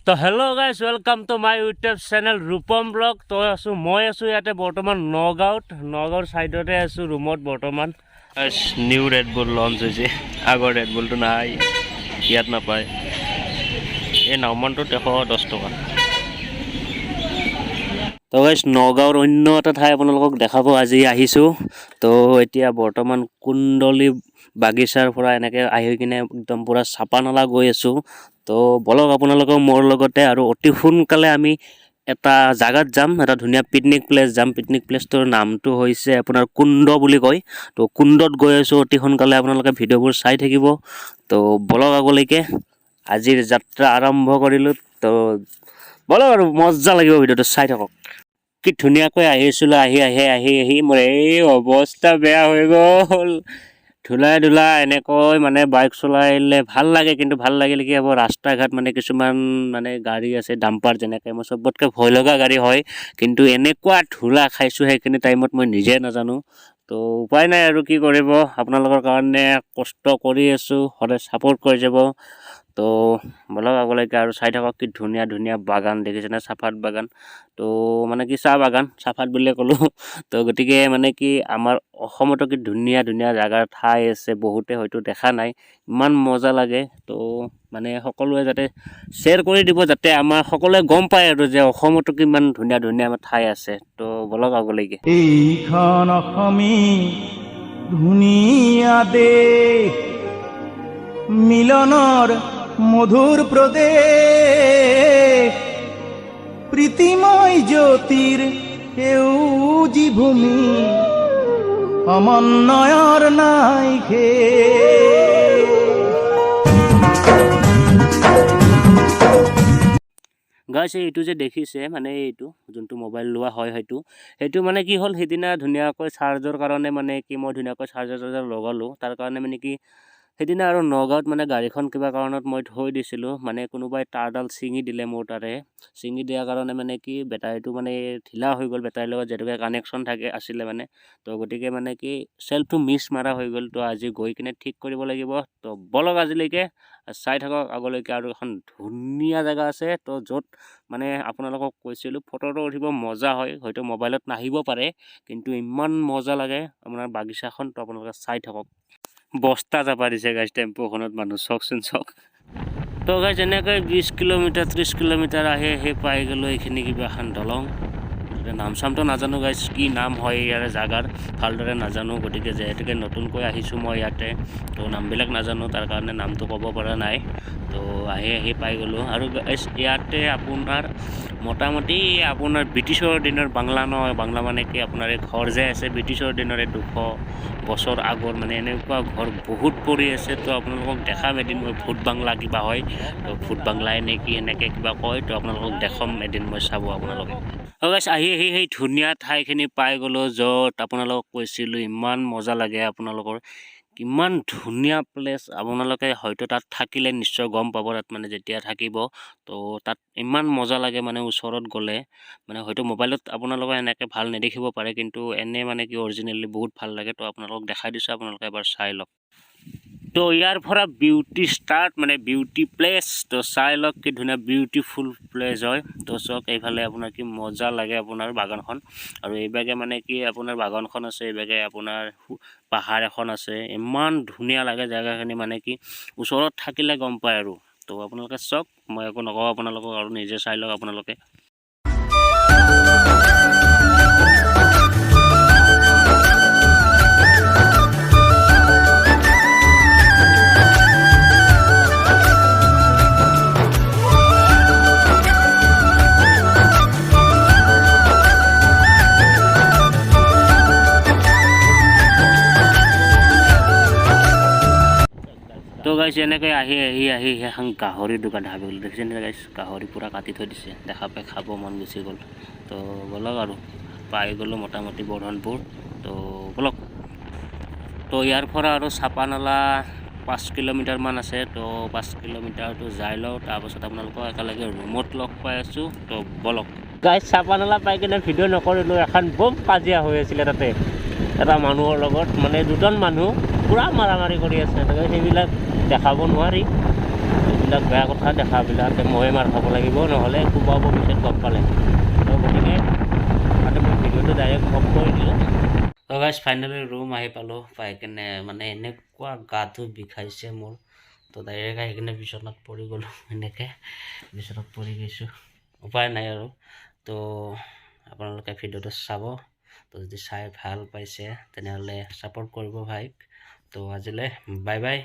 তো hello guys, welcome to my YouTube channel Rupam blog. তো আছোঁ, মই আছোঁ ইয়াতে বৰ্তমান নগাঁৱত, নগাঁৱৰ ছাইডতে আছোঁ ৰুমত বৰ্তমান। নিউ ৰেডবুল লঞ্চ হৈছে, আগৰ ৰেডবুলটো নাই, ইয়াত নাপায়। এই নাওমানটোত 110 টকা। তো গাইজ, নগাঁৱৰ অন্য এটা ঠাই আপোনালোকক দেখাব আজি আহিছোঁ। তো এতিয়া বৰ্তমান কুণ্ডলী বাগিচাৰ পৰা এনেকৈ আহি কিনে একদম পূৰা চাপানলা গৈ আছোঁ। তো বলক আপোনালোকেও মোৰ লগতে, আৰু অতি সোনকালে আমি এটা জাগাত যাম, এটা ধুনীয়া পিকনিক প্লেচ যাম। পিকনিক প্লেচটোৰ নামটো হৈছে আপোনাৰ কুণ্ড বুলি কয়। তো কুণ্ডত গৈ আছোঁ অতি সোনকালে, আপোনালোকে ভিডিঅ'বোৰ চাই থাকিব। তো বলক আগলৈকে, আজিৰ যাত্ৰা আৰম্ভ কৰিলোঁ। তো বলক আৰু মজা লাগিব, ভিডিঅ'টো চাই থাকক। কি ধুনীয়াকৈ আহিছিলোঁ, আহি আহি আহি আহি মোৰ এই অৱস্থা বেয়া হৈ গ'ল। ধূলাই ধূলা এনেকৈ মানে বাইক চলাইলে ভাল লাগে, কিন্তু ভাল লাগিলে কি হ'ব, ৰাস্তা ঘাট মানে কিছুমান মানে গাড়ী আছে ডাম্পাৰ যেনেকৈ, মোৰ চবতকৈ ভয় লগা গাড়ী হয়, কিন্তু এনেকুৱা ধূলা খাইছোঁ সেইখিনি টাইমত মই নিজে নাজানো। তো উপায় নাই আৰু কি কৰিব, আপোনালোকৰ কাৰণে কষ্ট কৰি আছোঁ, সদায় ছাপোৰ্ট কৰি যাব। তো বলক আগলৈকে আৰু চাই থাকক, কি ধুনীয়া ধুনীয়া বাগান দেখিছেনে, চাহপাত বাগান। তো মানে কি চাহ বাগান, চাহপাত বুলিয়ে ক'লোঁ। তো গতিকে মানে কি আমাৰ অসমতো কি ধুনীয়া ধুনীয়া জাগাৰ ঠাই আছে, বহুতে হয়তো দেখা নাই, ইমান মজা লাগে। তো মানে সকলোৱে যাতে শ্বেয়াৰ কৰি দিব, যাতে আমাৰ সকলোৱে গম পায় আৰু যে অসমতো কিমান ধুনীয়া ধুনীয়া ঠাই আছে। তো বলক আগলৈকে। এইখন অসমী ধুনীয়া দেশ, মিলনৰ মধুৰ প্ৰদেশ, প্ৰীতিময় জ্যোতিৰ সেউজী ভূমি, সমন্বয়ৰ নাই শেষ। গাইছ, এইটো যে দেখিছে, মানে এইটো যোনটো মোবাইল লোৱা হয়, সেইটো মানে কি হ'ল, সেইদিনা ধুনীয়াকৈ চাৰ্জৰ কাৰণে মানে কি মই ধুনীয়াকৈ চাৰ্জাৰ চাৰ্জাৰ লগালোঁ। তাৰ কাৰণে মানে কি সেইদিনা আৰু নগাঁৱত মানে গাড়ীখন কিবা কাৰণত মই থৈ দিছিলোঁ, মানে কোনোবাই তাঁৰডাল ছিঙি দিলে মোৰ তাৰে। ছিঙি দিয়াৰ কাৰণে মানে কি বেটাৰীটো মানে ঢিলা হৈ গ'ল, বেটাৰীৰ লগত যিহেতুকে কানেকশ্যন থাকে আছিলে মানে। তো গতিকে মানে কি চেল্ফটো মিছ মাৰা হৈ গ'ল। তো আজি গৈ কিনে ঠিক কৰিব লাগিব। তো বলক আজিলৈকে চাই থাকক আগলৈকে, আৰু এখন ধুনীয়া জেগা আছে। তো য'ত মানে আপোনালোকক কৈছিলোঁ ফটোটো উঠিব মজা হয়, হয়তো মোবাইলত নাহিব পাৰে, কিন্তু ইমান মজা লাগে আপোনাৰ বাগিচাখন। তো আপোনালোকে চাই থাকক। বস্তা জাপা দিছে গাইছ টেম্পুখনত মানুহ, চাওকচোন চাওক। তো গাইছ, এনেকৈ 20 কিলোমিটাৰ 30 কিলোমিটাৰ আহি আহি পাই গ'লোঁ এইখিনি কিবা এখন দলং। নাম চামটো নাজানো গাইছ, কি নাম হয় ইয়াৰে জাগাৰ ভালদৰে নাজানো। গতিকে যিহেতুকে নতুনকৈ আহিছোঁ মই ইয়াতে, তো নামবিলাক নাজানো, তাৰ কাৰণে নামটো ক'ব পৰা নাই। তো আহি আহি পাই গ'লোঁ। আৰু গাইছ, ইয়াতে আপোনাৰ মোটামুটি আপোনাৰ ব্ৰিটিছৰ দিনৰ বাংলা নহয়, বাংলা মানে কি আপোনাৰ এই ঘৰ যে আছে ব্ৰিটিছৰ দিনৰ এই 200 বছৰ আগৰ মানে এনেকুৱা ঘৰ বহুত পৰি আছে। তো আপোনালোকক দেখাম এদিন মই, ভূত বাংলা কিবা হয়, তো ভূত বাংলাই নে কি এনেকৈ কিবা কয়, তো আপোনালোকক দেখাম এদিন মই, চাব আপোনালোকে। গাইছ, আহি আহি সেই ধুনীয়া ঠাইখিনি পাই গ'লোঁ য'ত আপোনালোকক কৈছিলোঁ ইমান মজা লাগে। আপোনালোকৰ কিমান ধুনীয়া প্লেচ, আপোনালোকে হয়তো তাত থাকিলে নিশ্চয় গম পাব। তাত মানে যেতিয়া থাকিব, তো তাত ইমান মজা লাগে মানে ওচৰত গ'লে মানে হয়তো মোবাইলত আপোনালোকে এনেকৈ ভাল নেদেখিব পাৰে, কিন্তু এনেই মানে কি অৰিজিনেলি বহুত ভাল লাগে। তো আপোনালোকক দেখাই দিছোঁ, আপোনালোকে এবাৰ চাই লওক। তো ইয়াৰ পৰা বিউটি ষ্টাৰ্ট, মানে বিউটি প্লেচ। তো চাই লওক কি ধুনীয়া বিউটিফুল প্লেচ হয়। তো চাওক এইফালে আপোনাৰ কি মজা লাগে আপোনাৰ বাগানখন। আৰু এইভাগে মানে কি আপোনাৰ বাগানখন আছে, এইভাগে আপোনাৰ পাহাৰ এখন আছে, ইমান ধুনীয়া লাগে জেগাখিনি, মানে কি ওচৰত থাকিলে গম পায় আৰু। তো আপোনালোকে চাওক, মই একো নকওঁ আপোনালোকক আৰু, নিজে চাই লওক আপোনালোকে। তো গাইছ, এনেকৈ আহি আহি আহি এখন গাহৰি দোকান দেখা গ'ল। দেখিছেনে গাইছ, গাহৰি পূৰা কাটি থৈ দিছে, দেখা পাই খাব মন গুচি গ'ল। তো ব'লক আৰু পাই গ'লোঁ মোটামুটি বঢ়মপুৰ। তো ব'লক। তো ইয়াৰ পৰা আৰু চাপানলা 5 কিলোমিটাৰমান আছে। তো 5 কিলোমিটাৰটো যাই লওঁ, তাৰপাছত আপোনালোকক একেলগে ৰুমত লগ পাই আছোঁ। তো ব'লক গাইছ। চাপানলা পাই কিনে ভিডিঅ' নকৰিলোঁ, এখন বম কাজিয়া হৈ আছিলে তাতে এটা মানুহৰ লগত, মানে দুজন মানুহ পূৰা মাৰামাৰি কৰি আছে। সেইবিলাক দেখাব নোৱাৰি। এইবিলাক বেয়া কথা দেখাবিলাক, ময়ে মাৰ খাব লাগিব, নহ'লে কোবাব পিছত গম পালে। তো গতিকে তাতে মই ভিডিঅ'টো ডাইৰেক্ট অফ কৰি দিলোঁ। তো গাইজ, ফাইনেলি ৰুম আহি পালোঁ। পাই কিনে মানে এনেকুৱা গাটো বিষাইছে মোৰ, তো ডাইৰেক্ট আহি কিনে বিচনাত পৰি গ'লোঁ। এনেকৈ বিচনাত পৰি গৈছোঁ, উপায় নাই আৰু। তো আপোনালোকে ভিডিঅ'টো চাব। তো যদি চাই ভাল পাইছে, তেনেহ'লে ছাপোৰ্ট কৰিব ভাইক। তো আজিলৈ বাই বাই।